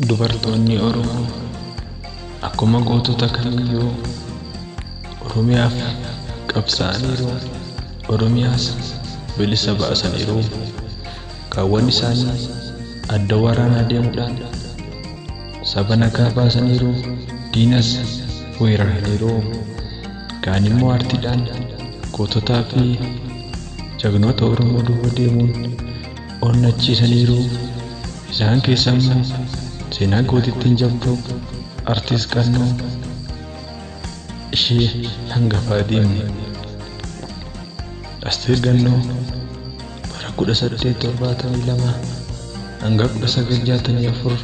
Dubartoonni Oromoo akkuma gootota kamiyyuu Oromiyaaf qabsaa'aniiru. Oromiyaas bilisa baasaniiru. Kaawwan isaanii adda waraanaa deemuudhaan saba nagaa baasaniiru. Diinas weeraraniiru. Kaan immoo aartiidhaan goototaa fi jagnoota Oromoo duuba deemuun onnachiisaniiru. Isaan keessa immoo seenaa gootittiin jabduu Artiist Qannoo ishee hangafaati. Asteer Gannoo bara 1872 hanga 1964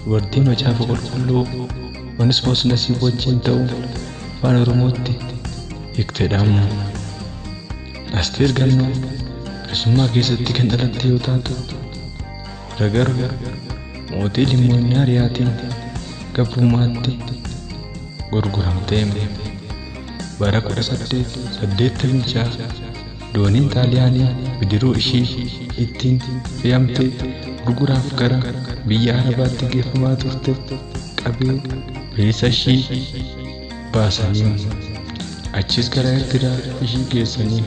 dubartii Macaafa Qulqulluu Onesmoos Nasiib wajjin ta'uun afaan Oromootti hiiktedha. Asteer Gannoo bilisummaa keessatti kan dhalatte yoo taatu, booda garuu mootii Limmoo Innaariyaatiin gabrummaatti gurguramte. Bara 1886 dooniin Xaaliyaanii bidiruu ishii ittiin fe'amtee gurguraaf gara biyya Arabaatti geeffamaa turte qabee bilisa ishii baasanii achis gara Eertiraa ishii geessanii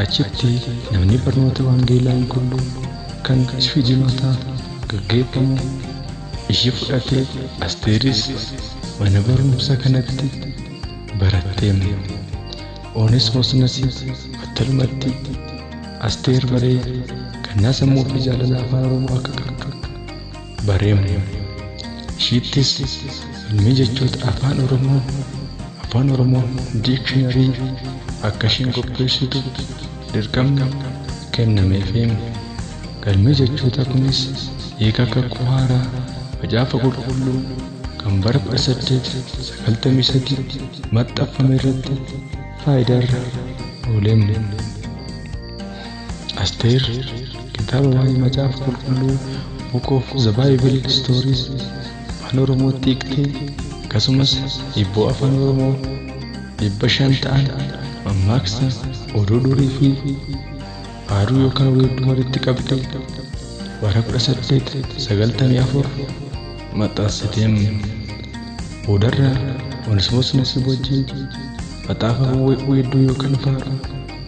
achitti namni barnoota Wangeelaa Qulqulluu kan Iswiidinotaa gaggeeffamu ishii fudhatee Asteeris mana barumsa kanatti baratte. Onesmoos Nasiib battalumatti Asteer baree kennaa sammuu fi jaalala afaan Oromoo akka qabdu baree. Ishiittis falmii jechoota afaan Oromoo afaan Oromoo diikshinarii akka isheen qopheessitu dirqamni kennameefi. Galmee jechoota kunis hiika kakuu haaraa Macaafa Qulqulluu kan bara 1893 maxxanfame irratti faayidaarra oole. Asteer kitaaba waa'ee Macaafa Qulqulluu Book of the Bible Stories afaan Oromootti hiiktee akkasumas hibboo afaan Oromoo 500 ta'an mammaaksa oduu durii fi faaruu yookaan weedduu walitti qabdee bara 1894 maxxansite. Boodarra Onesmoos Nasiib wajjin maxaafa weedduu yookaan faaruu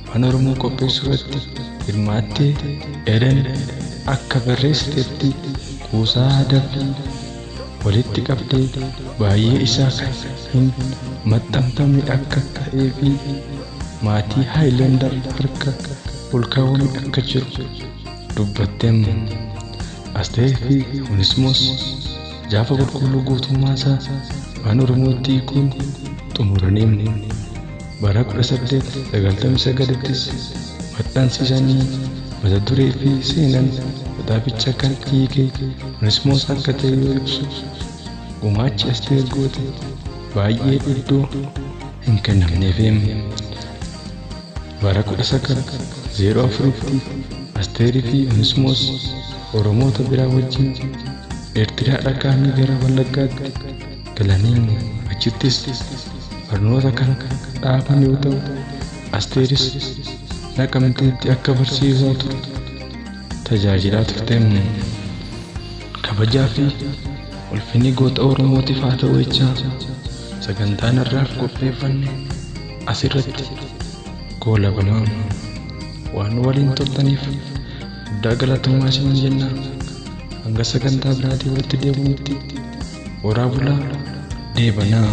afaan Oromoo qopheessuu irratti hirmaattee Eden akka barreessitetti kuusaa aadaa fi walitti qabdee baay'ee isaa kan hin maxxanfamne akka ta'ee fi maatii Haayilaandar harka ol kaawwame akka jiru dubbatte. Asteer fi Onesmoos Macaafa Qulqulluu guutummaa isaa afaan Oromootti hiikuun xumuranii bara 1899ttis maxxansiisanii mata duree fi seenaan maxaaficha kan hiike Onesmoos akka ta'e yoo ibsu gumaachi Asteer goote baay'ee iddoo hin kennamneef. Bara 1904tti Asteerii fi Onesmoos Oromoota biraa wajjin Eertiraadhaa ka'anii gara Wallaggaatti galanii achittis barnoota kan dhaaban yoo ta'u, Asteeris Naqamteetti akka barsiisaa turte tajaajilaa turte. Kabajaa fi ulfinni goota Oromootiif haa ta'u jechaa sagantaan har'aaf qopheeffanne asirratti goolabama. Waan waliin turtaniif guddaa galatoomaa isiniin jenna. Hanga sagantaa biraatii walitti deebinutti horaa bulaa deebanaa.